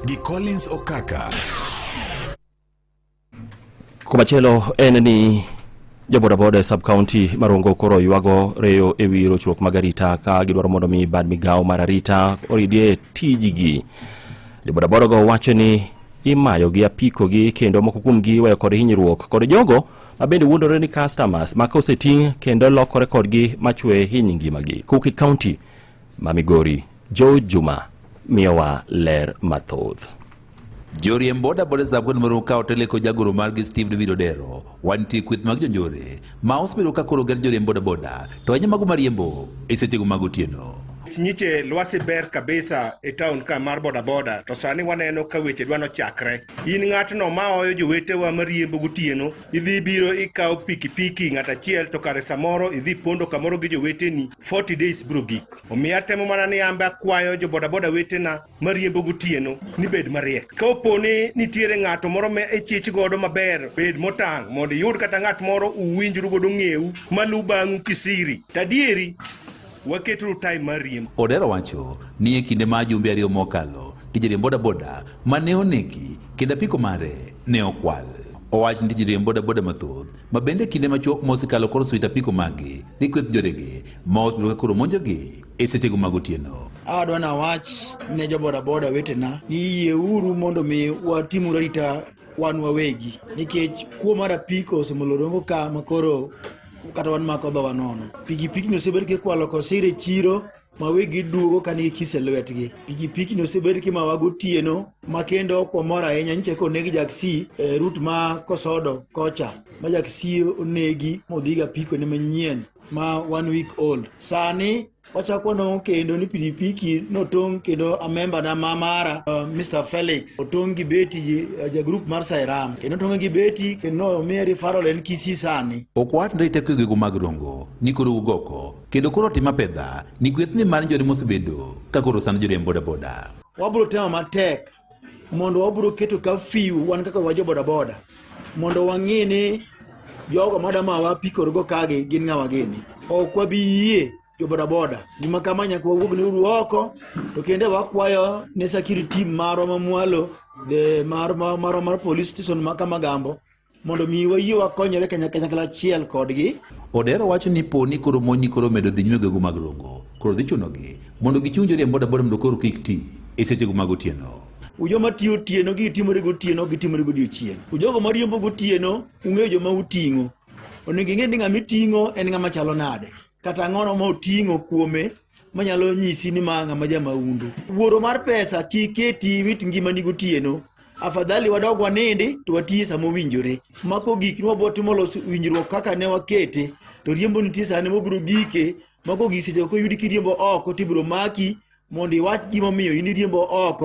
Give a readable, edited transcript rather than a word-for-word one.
Gi Collins Okaka. Komachielo en ni jobodaboda e sub county ma Rongo koro ywago reyo e wi rochruok mag arita ka gidwaro mondo mi bad migawo mar arita oridie tijgi. Jobodaboda go wacho ni imayo gi apiko gi kendo moko kuomgi iweyo kod hinyruok kod jogo ma bende wuondore ni customers ma koseting' kendo lokore kodgi machwe hiny ngimagi. Kowuok e county ma Migori, Joe Juma miyowa ler mathoth. Joriemb boda boda sab kod moro ka otele kod jagoro margi Steve David Odero. Wantie kweth mag jonjore ma osebedo ka koro ger joriemb boda boda to ahinya mago mariembo e sechego mag otieno. Nyiche lwasi ber kabisa e town ka mar bodaboda to sani waneno ka weche dwa nochakre. In ng'atno ma oyo jowetewa mariembo gotieno, idhi biro ikawo pikipiki ng'at achiel to kare samoro idhi pondo kamoro gi joweteni 40 days biro gik. Omiyo atemo mana ni ambe akwayo jo bodaboda wetena mariembo gotieno ni bed mariek. Ka opo ni nitiere ng'ato moro ma ichich godo maber, bed motang' mondo iyud kata ng'at moro uwinjru godo ng'ewu malu bang'u kisiri. To adieri waketuru time mar riembo. Odero wacho ni e kinde ma jumbe ariyo mokalo, nitie jariemb bodaboda ma ne onegi kendo apiko mare ne okwal. Owacho ni nitie joriemb bodaboda mathoth ma bende kinde machuok mosekalo koro osewito apiko maggi ni kweth jorege ma osebedo ka koro monjogi e sechego mag otieno. Adwa nawach ne jo bodaboda wetena ni yieuru mondo mi watimuru arita wan wawegi nikech kuo mar apiko osemolo rongo ka makoro kata wan mako dhowa nono. Pikipiki ni osebed kikwalo kosir e chiro ma wegi duogo ka nigi kis e lwetgi. Pikipiki ni osebed kimawa gotieno ma kendo ok wamor ahinya nyicha koneg jaksi e rut ma Kosodo kocha ma jaksi onegi modhi gi apiko ne manyien ma one week old. Sani wachako wanong'o kendo ni pikipiki notong' kendo amemba na ma mara Mr. Felix otong' gi beti ja group mar Sairam kendo otong'e gi beti kendo nomiye referral en Kisii sani. Ok wach ni teko gigo mag Rongo ni koro wuog oko kendo koro tim apedha ni kweth ni mar njore mosebedo ka koro sando joriemb bodaboda. Wabiro temo matek mondo wabiro keto curfew wan kaka wajo bodaboda mondo wang'i ni jogo madamawa apiko kagi gin ng'awa gini. Ok wabi yie jo bodaboda gima kama nyaka wawuog ne uru oko to kendo wakwayo ne security team marwa mamwalo the mar marwa mar police station ma Kamagambo mondo mi wayie wakonyore kanyakla achiel kodgi. Odero wacho ni po ni koro monj ni koro medo dhi nyime gwenge mag Rongo koro dhi chunogi mondo gichung joriemb bodaboda mondo koro kik ti e sechego mag otieno. Joma tiyo otieno gitimore gotieno gitimore godiochieng'. Jogo mariembo gotieno ung'eyo joma uting'o. Onego ing'e ni ng'ama iting'o en ng'ama chalo nade. Kata ang'ono ma oting'o kuome manyalo nyisi ni ma ng'ama jamahundu. Wuoro mar pesa kik keti wit ngimani gotieno. Afadhali wadog wanindi to watiye sama owinjore. Mako gik ni wabiro timo loso winjruok kaka ne wakete to riembo nitie sani mobiro gike. Mako gik seche koyudi kiriembo oko tibiro maki mondo iwach gimomiyo in iriembo oko.